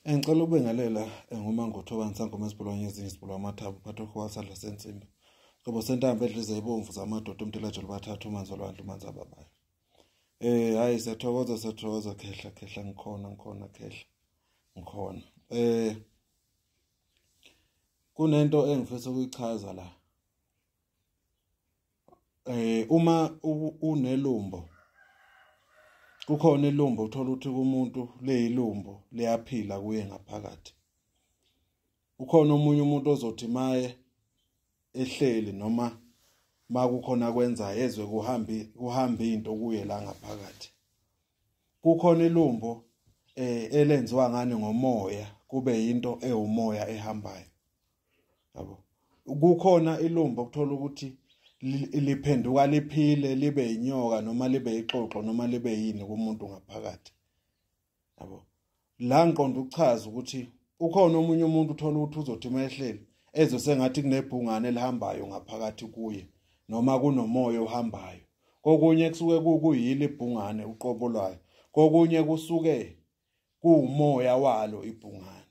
Ngicela ukubingelela nguMangotho Sangoma esibhulwa ngezinye isibhulwa amathambo phatha okhwasandla sensimbi. Qobo sentambo edlize ibomvu zamadoda umtelajelo bathathu umanzi olwandle umanzi ababayo. Hayi siyathokoza siyathokoza khehla khehla ngikhona ngikhona khehla ngikhona. Kunento engifisa ukuyichaza la. Uma unelumbo kukhona ilumbo uthola ukuthi kumuntu leyilumbo liyaphila kuye ngaphakathi. Ukhona omunye umuntu ozothi maye ehleli noma makukhona kwenza ezwe kuhamba into kuye la ngaphakathi. Kukhona ilumbo elenziwa ngani ngomoya kube into ewumoya ehambayo. Yabo. Kukhona ilumbo ukuthola ukuthi liphenduka liphile libe inyoka noma libe ixoxo noma libe yini kumuntu ngaphakathi. Yabo. La ngiqonda ukuchaza ukuthi ukhona omunye umuntu uthola ukuthi uzothi mayehleli ezwe sengathi kunebhungane elihambayo ngaphakathi kuye noma kunomoya ohambayo. Kokunye kusuke kuyili ibhungane uqobo lwayo, kokunye kusuke kuumoya walo ibhungane.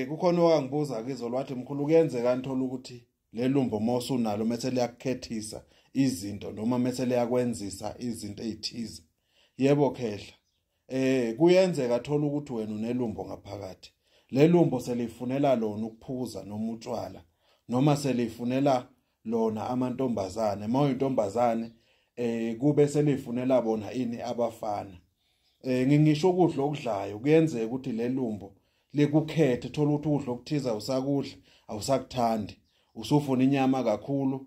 Kukhona owangibuza kizolo wathi mkhulu kuyenzeka nithola ukuthi lelumbo mawusunalo mase liyakukhethisa izinto noma mase liyakwenzisa izinto ezithize. Yebo khehla, kuyenzeka thola ukuthi wena unelumbo ngaphakathi. Lelumbo selifunela lona ukuphuza noma utshwala noma selifunela lona amantombazane. Mawuyintombazane kube selifunela bona ini abafana. Ngingisho ukudla okudlayo kuyenzeka ukuthi lelumbo likukhethe, thola ukuthi ukudla okuthiza usakudla awusakuthandi, usufuna inyama kakhulu,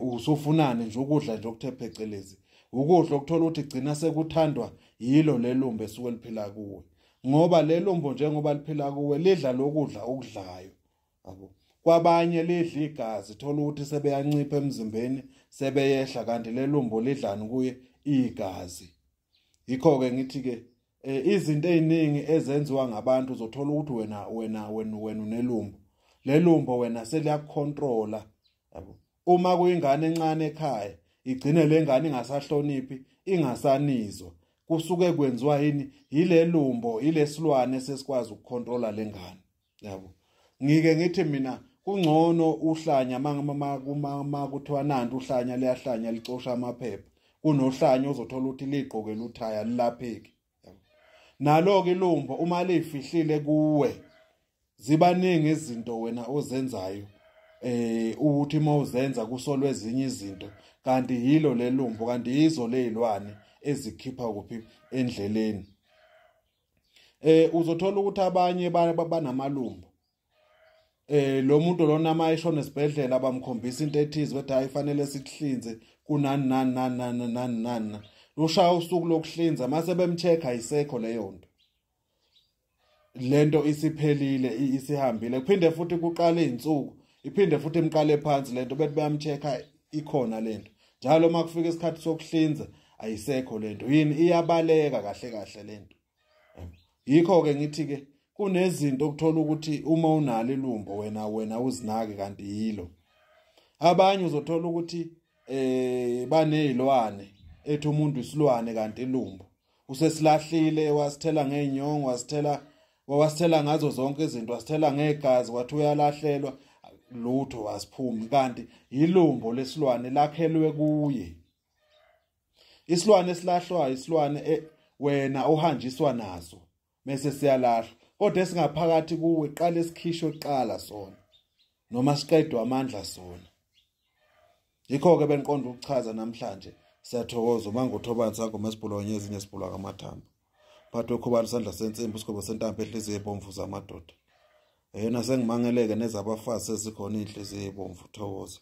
usufunana nje ukudla nje okuthe phecelezi ukudla okuthola ukuthi gcina sekuthandwa yilo lelumbo esuke liphila kuwe, ngoba lelumbo njengoba liphila kuwe lidla lokudla okudlayo. Yabo. Kwabanye lidla igazi, thola ukuthi sebeyancipha emzimbeni sebeyehla, kanti lelumbo lidlani kuye igazi. Yikho ke ngithi ke izinto eziningi ezenziwa ngabantu uzothola ukuthi wena wena wena wena unelumbo. Lelumbo wena seliyakucontrola. Yabo. Uma kuyingane encane ekhaya igcine lengane ingasahloniphi ingasanizwa, kusuke kwenziwa yini? Yilelumbo, ilesilwane sesikwazi ukucontrola lengane. Yabo. Ngike ngithi mina kungcono uhlanya mama kuthiwa nanti uhlanya liyahlanya licosha amaphepha kunohlanya ozothola ukuthi ligqokela uthaya lilapheki. Yabo. Nalo ke ilumbo uma lifihlile kuwe zibaningi izinto wena ozenzayo ukuthi mawuzenza kusolwe ezinye izinto, kanti yilo lelumbo, kanti yizo lezilwane ezikhipha kuphi endleleni. Uzothola ukuthi abanye banamalumbo. Lo muntu lona mayeshona esibhedlela bamkhombisa into ethize bethi hayi fanele sikuhlinze kunani nani nani nani nani. Lushaya usuku lokuhlinza mase bemcheck ayisekho leyo nto. Lento isiphelile isihambile. Kuphinde futhi kuqale izinsuku, iphinde futhi imqale phansi lento bethi bayamchecka ikhona lento. Njalo makufika isikhathi sokuhlinza ayisekho lento. Yini iyabaleka kahle kahle lento. Yikho ke ngithi ke kunezinto okuthola ukuthi uma unalo ilumbo wena wena uzinake kanti yilo. Abanye uzothola ukuthi banezilwane ethi umuntu isilwane kanti ilumbo. Usesilahlile wasithela ngezinyongo, wasithela ngazo zonke izinto, wasithela ngegazi, wathi uyalahlelwa lutho wasiphumi, kanti ilumbo lesilwane lakhelwe kuye. Isilwane esilahlwayo isilwane wena ohanjiswa naso mase siyalahlwa, kodwa esingaphakathi kuwe qala esikhishwe qala sona noma siqedwe amandla sona. Yikho ke bengiqonda ukuchaza namhlanje. Siyathokoza uMangotho Sangoma esibhulwa ngezinye esibhulwa ngamathambo. Phatha okhubala isandla sensimbi isigobo sentambo ehliziyo ebomvu zamadoda. Yena sengimangeleke nezabafazi sezikhona inhliziyo ebomvu. Thokoza.